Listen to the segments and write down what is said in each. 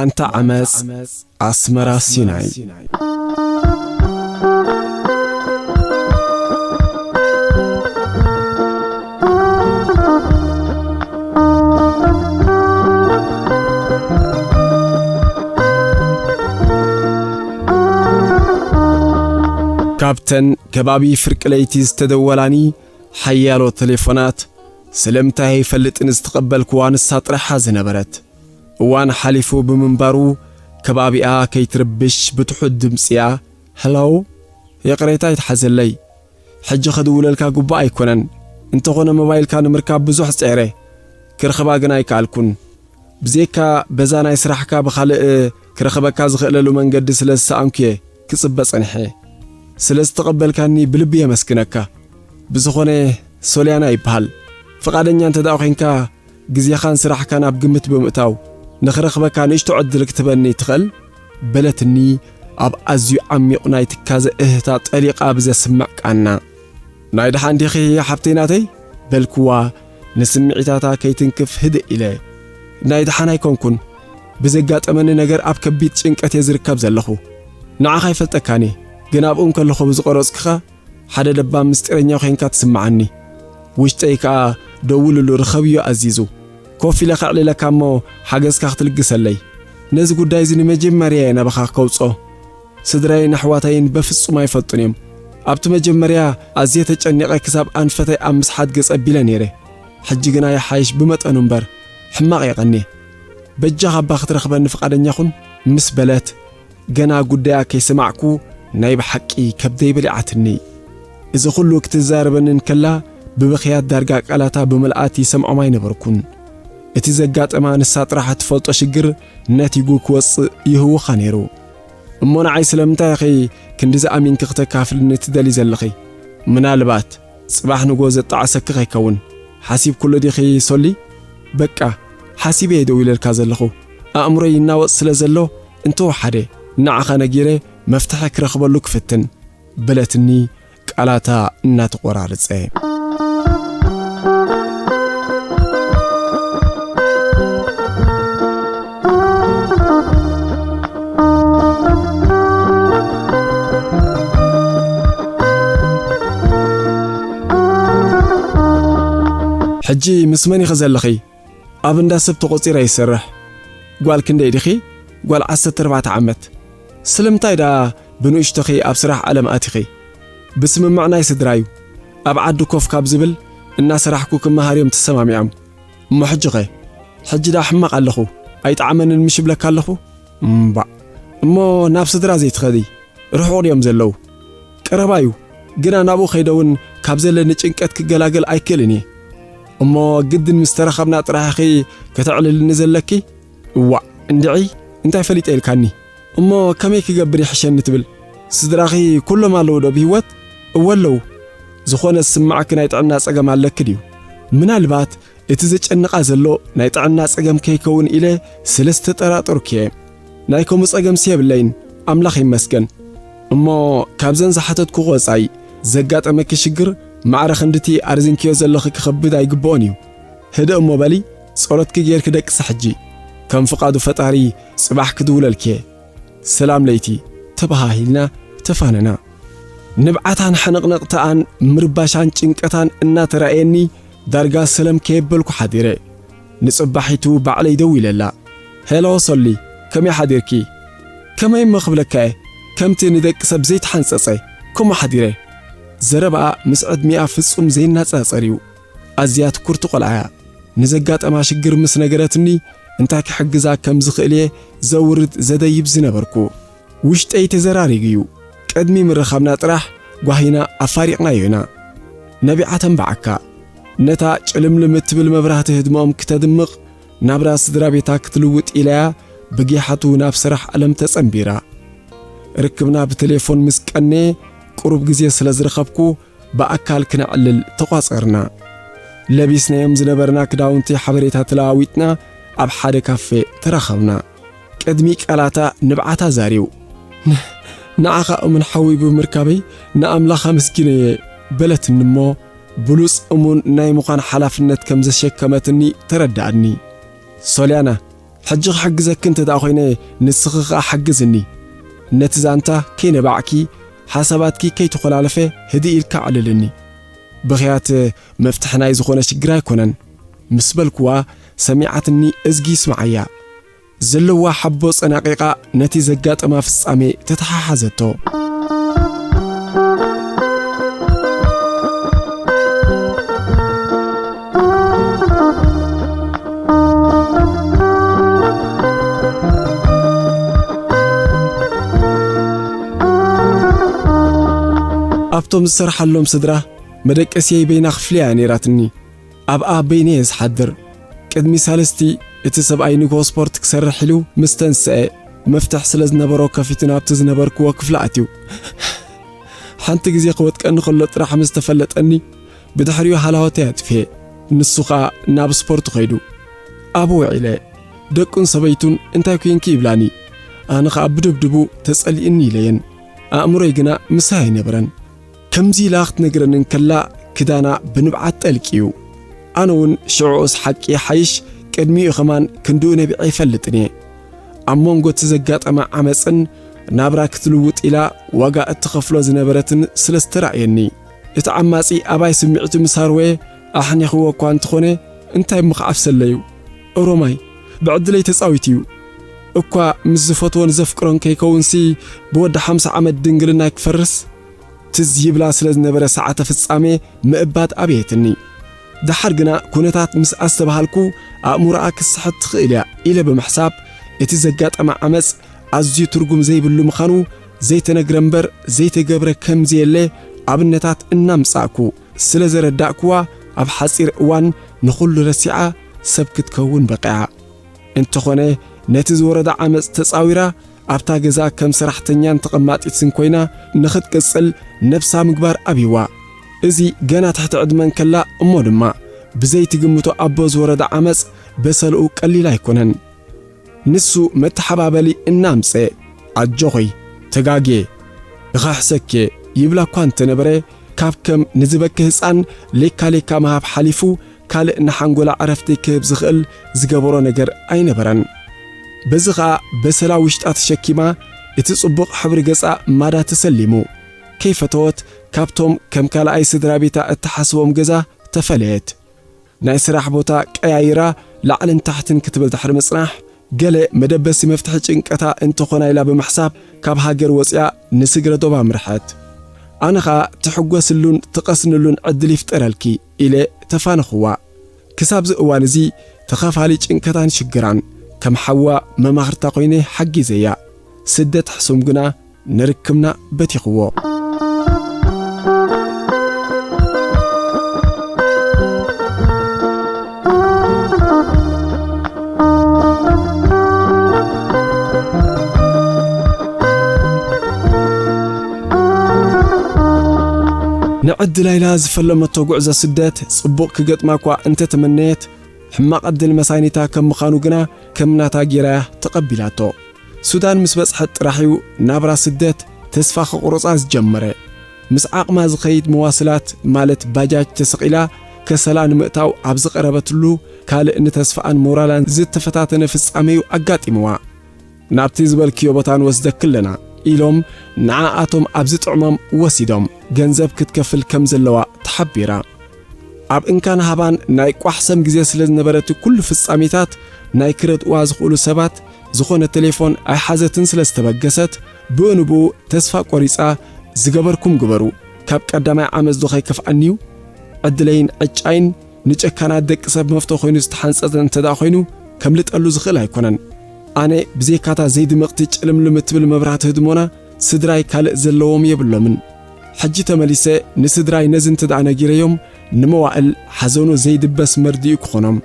ኣንታ ዓመጽ ኣስመራ ሲናይ። ካብተን ከባቢ ፍርቂ ለይቲ ዝተደወላኒ ሓያሎ ቴሌፎናት፣ ስለምንታይ ኣይፈልጥን፣ ዝተቐበልክዋ ንሳ ጥራሓ ዝነበረት። እዋን ሓሊፉ ብምንባሩ፣ ከባቢኣ ከይትርብሽ ብትሑት ድምጺ እያ፣ "ሄሎ፣ ይቕሬታ ኣይትሓዘለይ። ሕጂ ክድውለልካ ግቡእ ኣይኮነን። እንተኾነ ሞባይልካ ንምርካብ ብዙሕ ጸዒረ፣ ክረኽባ ግን ኣይከኣልኩን። ብዘይካ በዛ ናይ ስራሕካ ብኻልእ ክረኽበካ ዝኽእለሉ መንገዲ ስለ ዝሰኣንኩ እየ ክጽበ ጸኒሐ። ስለ ዝተቐበልካኒ ብልቢ የመስግነካ። ብዝኾነ ሶልያና ይበሃል። ፍቓደኛ እንተ ደኣ ኾይንካ፣ ግዜኻን ስራሕካን ኣብ ግምት ብምእታው፣ ንኽረኽበካ ንእሽቶ ዕድል ክትበኒ ትኽእል?" በለትኒ፣ ኣብ ኣዝዩ ዓሚቕ ናይ ትካዘ እህታ ጠሊቓ ብዘስምዕ ቃና። "ናይ ደሓን ዲኺ ሓብተይ ናተይ?" በልክዋ፣ ንስምዒታታ ከይትንክፍ ህድእ ኢለ። "ናይ ደሓን ኣይኮንኩን። ብዘጋጠመኒ ነገር ኣብ ከቢድ ጭንቀት እየ ዝርከብ ዘለኹ። ንዓኻ ኣይፈልጠካን እየ፣ ግን ኣብኡ እንከለኹ ብዝቐረጽኩኻ ሓደ ለባም ምስጢረኛ ኮይንካ ትስምዓኒ። ውሽጠይ ከኣ ደውልሉ ርኸብዮ ኣዚዙ። ኮፍ ኢለ ከዕልለካ እሞ ሓገዝካ ክትልግሰለይ። ነዚ ጉዳይ እዚ ንመጀመርያ እየ ናባኻ ከውጾ። ስድራይን ኣሕዋተይን በፍጹም ኣይፈልጡን እዮም። ኣብቲ መጀመርያ ኣዝየ ተጨኒቐ ክሳብ ኣንፈተይ ኣብ ምስሓት ገጸ ኣቢለ ነይረ። ሕጂ ግና ይሓይሽ ብመጠኑ እምበር፣ ሕማቕ የቐንየ። በጃኻ እባ ክትረኽበኒ ፍቓደኛ ኩን" ምስ በለት፣ ገና ጉዳያ ከይሰማዕኩ ናይ ብሓቂ ከብደይ በሊዓትኒ። እዚ ኹሉ ክትዛረበኒ እንከላ ብብኽያት ዳርጋ ቃላታ ብምልኣት ይሰምዖም ኣይነበርኩን። እቲ ዘጋጠማ ንሳ ጥራሕ እትፈልጦ ሽግር ነቲጉ ክወጽእ ይህውኻ ነይሩ። "እሞ ንዓይ ስለምንታይ ኢኺ ክንድዚ ኣሚንኪ ክተካፍልኒ ትደሊ ዘለኺ? ምናልባት ጽባሕ ንጎ ዘጣዕሰኪ ከይከውን ሓሲብኩሉ ዲኺ ሶሊ?" "በቃ ሓሲበ እየ ደው ኢለልካ ዘለኹ። ኣእምሮይ ይናወጽ ስለ ዘሎ እንተወሓደ ንዓኻ ነጊረ መፍትሒ ክረኽበሉ ክፍትን" በለትኒ ቃላታ እናተቖራረጸ። "ሕጂ ምስ መን ኢኺ ዘለኺ?" "ኣብ እንዳ ሰብ ተቖጺረ ይሰርሕ። ጓል ክንደይ ዲኺ?" "ጓል ዓሰርተ ኣርባዕተ ዓመት።" "ስለምንታይ ደኣ ብንእሽቶኺ ኣብ ስራሕ ዓለም ኣቲኺ?" "ብስምምዕ ናይ ስድራ እዩ። ኣብ ዓዲ ኮፍ ካብ ዝብል እናሰራሕኩ ክመሃር እዮም ተሰማሚዖም። እሞ ሕጂኸ?" "ሕጂ ደኣ ሕማቕ ኣለኹ። ኣይጠዓመንን ምሽ እብለካ ኣለኹ?" "እምባእ። እሞ ናብ ስድራ ዘይትኸዲ?" "ርሑቕ ድዮም ዘለዉ?" "ቀረባ እዩ፣ ግና ናብኡ ከይደ እውን ካብ ዘለኒ ጭንቀት ክገላገል ኣይክእልን እየ። እሞ ግድን ምስ ተራኸብና ጥራሕ ኢኺ ከተዕልልኒ ዘለኪ?" "እዋእ፣ እንድዒ፣ እንታይ ፈሊጠ ኢልካኒ? እሞ ከመይ ክገብር ይሕሸኒ ትብል? ስድራኺ ኩሎም ኣለዉ ዶ ብህይወት?" "እወ ኣለዉ። ዝኾነ ዝስምዓኪ ናይ ጥዕና ጸገም ኣለኪ ድዩ?" "ምናልባት እቲ ዘጨንቓ ዘሎ ናይ ጥዕና ጸገም ከይከውን ኢለ ስለ ዝተጠራጠርኩ እየ። ናይ ከምኡ ጸገምሲ የብለይን፣ ኣምላኽ ይመስገን። እሞ ካብዘን ዝሓተትኩ ወጻኢ ዘጋጠመኪ ሽግር ማዕረ ክንድቲ ኣርዚንክዮ ዘለኺ ክኸብድ ኣይግብኦን እዩ። ህድእ እሞ በሊ፣ ጸሎትኪ ጌርኪ ደቅሲ ሕጂ። ከም ፍቓዱ ፈጣሪ ጽባሕ ክድውለልኪ እየ። ሰላም ለይቲ" ተበሃሂልና ተፋነና። ንብዓታን ሕንቕንቕተኣን ምርባሻን ጭንቀታን እናተራእየኒ ዳርጋ ሰለም ከየበልኩ ሓዲረ። ንጽባሒቱ ባዕለይ ደዊለላ። "ሄሎ ሶሊ፣ ከመይ ሓዲርኪ?" "ከመይ እሞ ክብለካ እየ፣ ከምቲ ንደቂ ሰብ ዘይተሓንጸጸ ከምኡ ሓዲረ።" ዘረባኣ ምስ ዕድሚኣ ፍጹም ዘይነጻጸር እዩ። ኣዝያ ትኩርቲ ቆልዓ እያ። ንዘጋጠማ ሽግር ምስ ነገረትኒ፣ እንታይ ክሕግዛ ከም ዝኽእል እየ ዘውርድ ዘደይብ ዝነበርኩ። ውሽጠይ ተዘራሪጉ እዩ። ቅድሚ ምርኻብና ጥራሕ ጓሂና ኣፋሪቕናዮ ኢና። ነቢዓ ተንብዓካ። ነታ ጭልምልም እትብል መብራህቲ ህድሞኦም ክተድምቕ፣ ናብራ ስድራ ቤታ ክትልውጥ ኢላያ ብጊሓቱ ናብ ስራሕ ዓለም ተጸንቢራ። ርክብና ብቴሌፎን ምስ ቀነየ፣ ቁሩብ ግዜ ስለ ዝረኸብኩ፣ ብኣካል ክነዕልል ተቋጸርና። ለቢስናዮም ዝነበርና ክዳውንቲ ሓበሬታ ተለዋዊጥና ኣብ ሓደ ካፌ ተራኸብና። ቅድሚ ቃላታ ንብዓታ ዛሪው። "ን-፣ ንዓኻ እሙን ሓዊ ብምርካበይ ንኣምላኽ ኣመስጊነየ" በለትኒ እሞ፣ ብሉጽ እሙን ናይ ምዃን ሓላፍነት ከም ዘሸከመትኒ ተረዳእኒ። "ሶልያና፣ ሕጂ ክሕግዘኪ እንተ ደኣ ኮይነ፣ ንስኺ ኸኣ ሓግዝኒ። ነቲ ዛንታ ከይነባዕኪ፣ ሓሳባትኪ ከይተኾላለፈ ህድእ ኢልካ ኣዕልልኒ። ብኽያት መፍትሒ ናይ ዝኾነ ሽግር ኣይኮነን፣ ምስ በልኩዋ፣ ሰሚዓትኒ እዝጊ ይስምዓያ። ዘለዋ ሓቦ ጸናቒቓ ነቲ ዘጋጠማ ፍጻሜ ተተሓሓዘቶ። ኣብቶም ዝሰርሓሎም ስድራ፣ መደቀስየይ በይና ክፍሊ እያ ነይራትኒ። ኣብኣ በይነ እየ ዝሓድር። ቅድሚ ሳልስቲ፣ እቲ ሰብኣይ ንግሆ ስፖርት ክሰርሕ ኢሉ ምስ ተንስአ፣ መፍትሕ ስለ ዝነበሮ ከፊቱ ናብቲ ዝነበርክዎ ክፍሊ ኣትዩ። ሓንቲ ግዜ ክወጥቀኒ ከሎ ጥራሕ ምስ ተፈለጠኒ፣ ብድሕሪኡ ሃላወተይ ኣጥፍኤ። ንሱ ኸኣ ናብ ስፖርት ኸይዱ። ኣብኡ ውዒለ። ደቁን ሰበይቱን "እንታይ ኲንኪ?" ይብላኒ። ኣነ ኸኣ ብድብድቡ ተጸሊእኒ ኢለየን። ኣእምሮይ ግና ምሳይ ኣይነበረን። ከምዚ ኢላ ክትነግረኒ እንከላ፣ ክዳና ብንብዓት ጠልቂዩ። ኣነ እውን ሽዑኡስ ሓቂ ይሓይሽ፣ ቅድሚኡ ኸማን ክንድኡ ነቢዐ ኣይፈልጥን እየ። ኣብ መንጎ እቲ ዘጋጠማ ዓመጽን ናብራ ክትልውጥ ኢላ ዋጋ እትኸፍሎ ዝነበረትን ስለ ዝተራእየኒ፣ እቲ ዓማጺ ኣባይ ስምዒቱ ምስ ኣርወየ ኣሕኒኽዎ እኳ እንተኾነ፣ እንታይ እሞ ክዓፍሰለዩ? ኦሮማይ፣ ብዕድለይ ተጻዊቱ እዩ። እኳ ምስ ዝፈትዎን ዘፍቅሮን ከይከውንሲ፣ ብወዲ ሓምሳ ዓመት ድንግልናይ ክፈርስ? ትዝ ይብላ ስለ ዝነበረ ሰዓተ ፍጻሜ ምእባድ ኣብየትኒ። ደሓር ግና ኩነታት ምስ ኣስተባሃልኩ፣ ኣእምሮኣ ክስሕት ትኽእል እያ ኢለ ብምሕሳብ፣ እቲ ዘጋጠማ ዓመጽ ኣዝዩ ትርጉም ዘይብሉ ምዃኑ ዘይተነግረ እምበር ዘይተገብረ ከም ዘየለ ኣብነታት እናምጻእኩ ስለ ዘረዳእኩዋ፣ ኣብ ሓጺር እዋን ንኹሉ ረሲዓ ሰብ ክትከውን በቒዓ። እንተኾነ፣ ነቲ ዝወረዳ ዓመጽ ተጻዊራ፣ ኣብታ ገዛ ከም ሰራሕተኛን ተቐማጢትን ኮይና ንኽትቅጽል ነብሳ ምግባር ኣብይዋ። እዚ ገና ትሕቲ ዕድመ እንከላ እሞ ድማ፣ ብዘይትግምቶ ኣቦ ዝወረዳ ዓመጽ በሰልኡ ቀሊል ኣይኮነን። ንሱ መተሓባበሊ እናምጸ፣ "ኣጆኺ፣ ተጋግየ፣ እኸሕሰኪ" ይብላ እኳ እንተነበረ፣ ካብ ከም ንዝበኪ ህጻን ሌካ ሌካ ምሃብ ሓሊፉ፣ ካልእ ንሓንጎላ ዕረፍቲ ክህብ ዝኽእል ዝገበሮ ነገር ኣይነበረን። በዚ ኸኣ በሰላ ውሽጣ ተሸኪማ፣ እቲ ጽቡቕ ሕብሪ ገጻ ማዳ ተሰሊሙ። ከይፈተወት፣ ካብቶም ከም ካልኣይ ስድራ ቤታ እትሓስቦም ገዛ ተፈለየት። ናይ ስራሕ ቦታ ቀያይራ ላዕልን ታሕትን ክትብል ድሕሪ ምጽናሕ፣ ገለ መደበሲ መፍትሒ ጭንቀታ እንተኾና ኢላ ብምሕሳብ፣ ካብ ሃገር ወጺኣ ንስግረ ዶብ ኣምርሐት። ኣነ ኸኣ ትሕጎስሉን ትቐስንሉን ዕድል ይፍጠረልኪ ኢለ ተፋነኽዋ። ክሳብዚ እዋን እዚ ተኻፋሊ ጭንቀታን ሽግራን፣ ከም ሓዋ መማኽርታ ኮይነ ሓጊዘያ። ስደት ሕሱም ግና ንርክብና በቲኽዎ። ንዕድላ ኢላ ዝፈለመቶ ጉዕዞ ስደት ጽቡቕ ክገጥማ እኳ እንተተመነየት፣ ሕማቕ ዕድል መሳኒታ ከም ምዃኑ ግና ከም ናታ ጌራያ ተቐቢላቶ። ሱዳን ምስ በጽሐት ጥራሕ እዩ ናብራ ስደት ተስፋ ክቑርጻ ዝጀመረ። ምስ ዓቕማ ዝኸይድ መዋስላት፣ ማለት ባጃጅ ተሰቒላ ከሰላ ንምእታው ኣብ ዝቐረበትሉ፣ ካልእ ንተስፋኣን ሞራላን ዝተፈታተነ ፍጻመ እዩ ኣጋጢምዋ። "ናብቲ ዝበልክዮ ቦታ ንወስደኪ ኣለና" ኢሎም ንዓኣቶም ኣብ ዝጥዕሞም ወሲዶም፣ ገንዘብ ክትከፍል ከም ዘለዋ ተሓቢራ። ኣብ እንካን ሃባን ናይ ቋሕሰም ግዜ ስለ ዝነበረ፣ እቲ ኩሉ ፍጻሜታት ናይ ክረድእዋ ዝኽእሉ ሰባት፣ ዝኾነ ቴሌፎን ኣይሓዘትን ስለ ዝተበገሰት፣ ብኡ ንብኡ ተስፋ ቆሪጻ፣ "ዝገበርኩም ግበሩ፣ ካብ ቀዳማይ ዓመጽ ዶ ከይከፍኣኒ'ዩ? ዕድለይን ዕጫይን ንጨካናት ደቂ ሰብ መፍቶ ኮይኑ ዝተሓንጸጸ እንተ ደኣ ኮይኑ፣ ከምልጠሉ ዝኽእል ኣይኮነን። ኣነ ብዘይካታ ዘይድምቕቲ ጭልምልም እትብል መብራህቲ ህድሞና፣ ስድራይ ካልእ ዘለዎም የብሎምን። ሕጂ ተመሊሰ ንስድራይ ነዚ እንተ ደኣ ነጊረዮም፣ ንመዋእል ሓዘኑ ዘይድበስ መርድኡ ክኾኖም"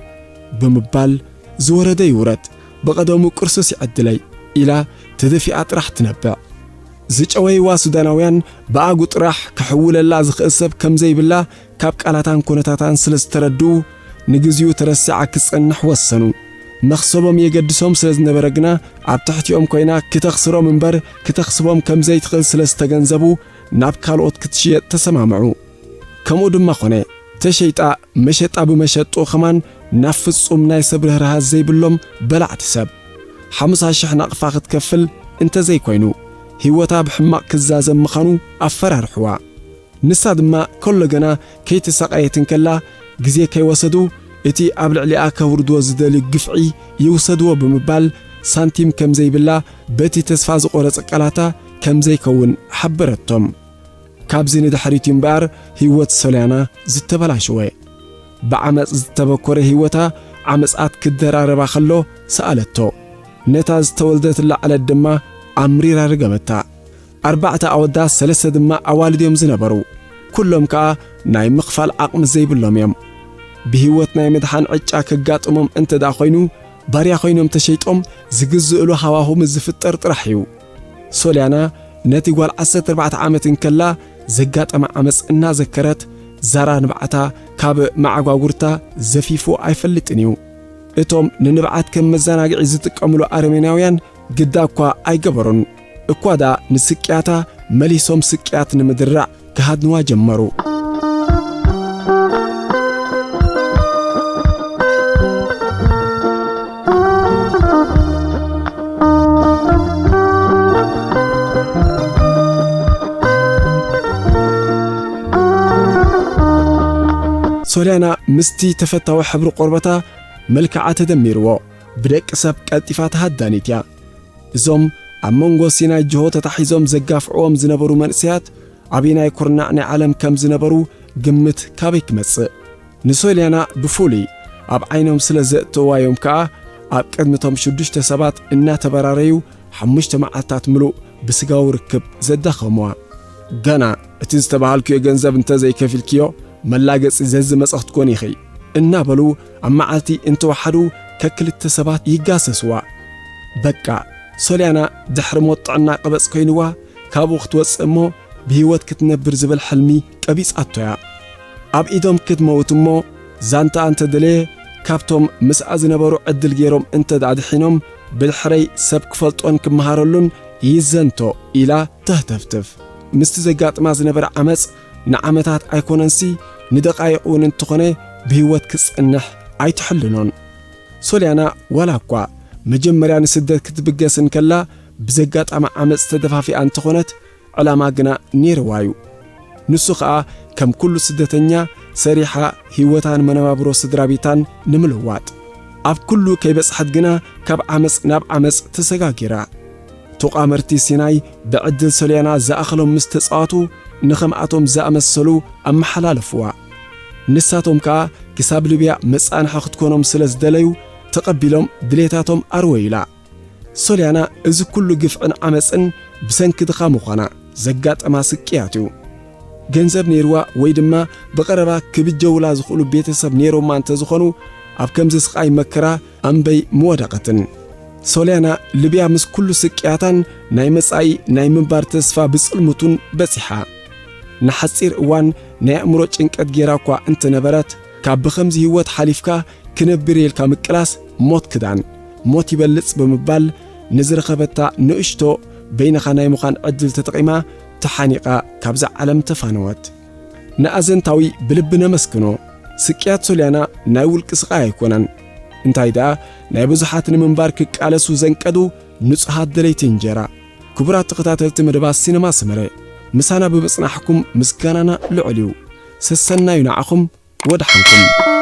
ብምባል፣ "ዝወረደ ይውረድ፣ ብቐደሙ ቅርሱስ ይዕድለይ" ኢላ ተደፊኣ ጥራሕ ትነብዕ። ዝጨወይዋ ሱዳናውያን ብኣጉ ጥራሕ ክሕውለላ ዝኽእል ሰብ ከም ዘይብላ ካብ ቃላታን ኩነታታን ስለ ዝተረድኡ፣ ንግዚኡ ተረሲዓ ክትጸንሕ ወሰኑ። መኽሰቦም የገድሶም ስለ ዝነበረ ግና፣ ኣብ ትሕቲኦም ኮይና ክተኽስሮም እምበር ክተኽስቦም ከም ዘይትኽእል ስለ ዝተገንዘቡ፣ ናብ ካልኦት ክትሽየጥ ተሰማምዑ። ከምኡ ድማ ኾነ። ተሸይጣ፣ መሸጣ ብመሸጥኡ ኸማን ናብ ፍጹም ናይ ሰብ ርህራሃ ዘይብሎም በላዕቲ ሰብ። ሓምሳ ሽሕ ናቕፋ ክትከፍል እንተ ዘይኮይኑ፣ ህይወታ ብሕማቕ ክዛዘም ምዃኑ ኣፈራርሕዋ። ንሳ ድማ ከሎ ገና ከይተሳቐየት እንከላ፣ ግዜ ከይወሰዱ እቲ ኣብ ልዕሊኣ ከውርድዎ ዝደልዩ ግፍዒ ይውሰድዎ ብምባል፣ ሳንቲም ከም ዘይብላ በቲ ተስፋ ዝቖረጸ ቃላታ ከም ዘይከውን ሓበረቶም። ካብዚ ንድሕሪት እዩ እምበኣር ህይወት ሶልያና ዝተበላሸወ። ብዓመጽ ዝተበኮረ ህይወታ ዓመጻት ክደራረባ ከሎ ሰኣለቶ። ነታ ዝተወልደትላ ዕለት ድማ ኣምሪራ ረገመታ። ኣርባዕተ ኣወዳት ሰለስተ ድማ ኣዋልድ እዮም ዝነበሩ። ኩሎም ከኣ ናይ ምኽፋል ዓቕሚ ዘይብሎም እዮም። ብህይወት ናይ ምድሓን ዕጫ ከጋጥሞም እንተ ደኣ ኮይኑ፣ ባርያ ኮይኖም ተሸይጦም ዝግዝእሉ ሃዋሁ ምስ ዝፍጠር ጥራሕ እዩ። ሶልያና ነቲ ጓል ዓሰርተ ኣርባዕተ ዓመት እንከላ ዘጋጠማ ዓመጽ እናዘከረት፣ ዛራ ንብዓታ ካብ መዓጓጉርታ ዘፊፉ ኣይፈልጥን እዩ። እቶም ንንብዓት ከም መዘናግዒ ዝጥቀምሉ ኣረሜናውያን ግዳ እኳ ኣይገበሩን። እኳ ደኣ ንስቅያታ መሊሶም ስቅያት ንምድራዕ ክሃድንዋ ጀመሩ። ሶልያና ምስቲ ተፈታዊ ሕብሪ ቆርበታ መልክዓ ተደሚርዎ፣ ብደቂ ሰብ ቀልጢፋ ተሃዳኒት እያ። እዞም ኣብ መንጎ ሲናይ ጅሆ ተታሒዞም ዘጋፍዕዎም ዝነበሩ መንእሰያት፣ ኣበየናይ ኩርናዕ ናይ ዓለም ከም ዝነበሩ ግምት ካበይ ክመጽእ? ንሶልያና ብፍሉይ ኣብ ዓይኖም ስለ ዘእተዋዮም ከኣ፣ ኣብ ቅድሚቶም ሽዱሽተ ሰባት እናተበራረዩ፣ ሓሙሽተ መዓልታት ምሉእ ብስጋዊ ርክብ ዘዳኸምዋ። ገና እቲ ዝተባሃልክዮ ገንዘብ እንተ ዘይከፊልክዮ፣ መላገጺ ዘዝመጸ ክትኮኒ ኢኺ እናበሉ፣ ኣብ መዓልቲ እንተወሓዱ ከክልተ ሰባት ይጋሰስዋ። በቃ፣ ሶልያና ድሕሪ ሞት ጥዕና ቅበጽ ኮይንዋ፣ ካብኡ ክትወጽእ እሞ ብህይወት ክትነብር ዝብል ሕልሚ ቀቢጻቶ እያ። ኣብ ኢዶም ክትመውት እሞ፣ ዛንታ እንተ ደለየ፣ ካብቶም ምስኣ ዝነበሩ ዕድል ገይሮም እንተ ደኣ ድሒኖም፣ ብድሕረይ ሰብ ክፈልጦን ክመሃረሉን ይዘንቶ ኢላ ተህተፍትፍ። ምስቲ ዘጋጥማ ዝነበረ ዓመጽ ንዓመታት ኣይኮነንሲ፣ ንደቓይቕ እውን እንተኾነ ብህይወት ክጸንሕ ኣይትሕልኖን። ሶልያና ዋላ እኳ መጀመርያ ንስደት ክትብገስ እንከላ ብዘጋጣማ ዓመጽ ተደፋፊኣ እንተኾነት፣ ዕላማ ግና ነይርዋ እዩ። ንሱ ኸኣ ከም ኩሉ ስደተኛ ሰሪሓ ህይወታን መነባብሮ ስድራ ቤታን ንምልዋጥ። ኣብ ኩሉ ከይበጽሐት ግና ካብ ዓመጽ ናብ ዓመጽ ተሰጋጊራ። ተቋመርቲ ሲናይ ብዕድል ሶልያና ዝኣኸሎም ምስ ተጻዋቱ ንኸምኣቶም ዝኣመሰሉ ኣመሓላለፍዋ። ንሳቶም ከኣ ክሳብ ሊብያ መጻንሒ ክትኮኖም ስለ ዝደለዩ ተቐቢሎም ድሌታቶም ኣርወዩላ። ሶልያና እዚ ኩሉ ግፍዕን ዓመጽን ብሰንኪ ድኻ ምዃና ዘጋጠማ ስቅያት እዩ። ገንዘብ ነይርዋ ወይ ድማ ብቐረባ ክብጀውላ ዝኽእሉ ቤተሰብ ነይሮማ እንተ ዝኾኑ፣ ኣብ ከምዚ ስቓይ መከራ ኣምበይ ምወደቐትን። ሶልያና ሊብያ ምስ ኩሉ ስቅያታን ናይ መጻኢ ናይ ምንባር ተስፋ ብጽልምቱን በጺሓ። ንሓጺር እዋን ናይ ኣእምሮ ጭንቀት ጌራ እኳ እንተነበረት፣ ካብ ብኸምዚ ህይወት ሓሊፍካ ክነብር ኢልካ ምቅላስ ሞት ክዳን፣ ሞት ይበልጽ ብምባል ንዝረኸበታ ንእሽቶ በይንኻ ናይ ምዃን ዕድል ተጠቒማ ተሓኒቓ ካብዛ ዓለም ተፋነወት። ንኣዘንታዊ ብልቢ ነመስግኖ። ስቅያት ሶልያና ናይ ውልቂ ስቓይ ኣይኮነን። እንታይ ደኣ ናይ ብዙሓት ንምንባር ክቃለሱ ዘንቀዱ ንጹሃት ደለይቲ እንጀራ። ክቡራት ተኸታተልቲ መደባት ሲነማ ሰመረ፣ ምሳና ብምጽናሕኩም ምስጋናና ልዑል እዩ። ሰሰናዩ ንዓኹም። ወድሓንኩም።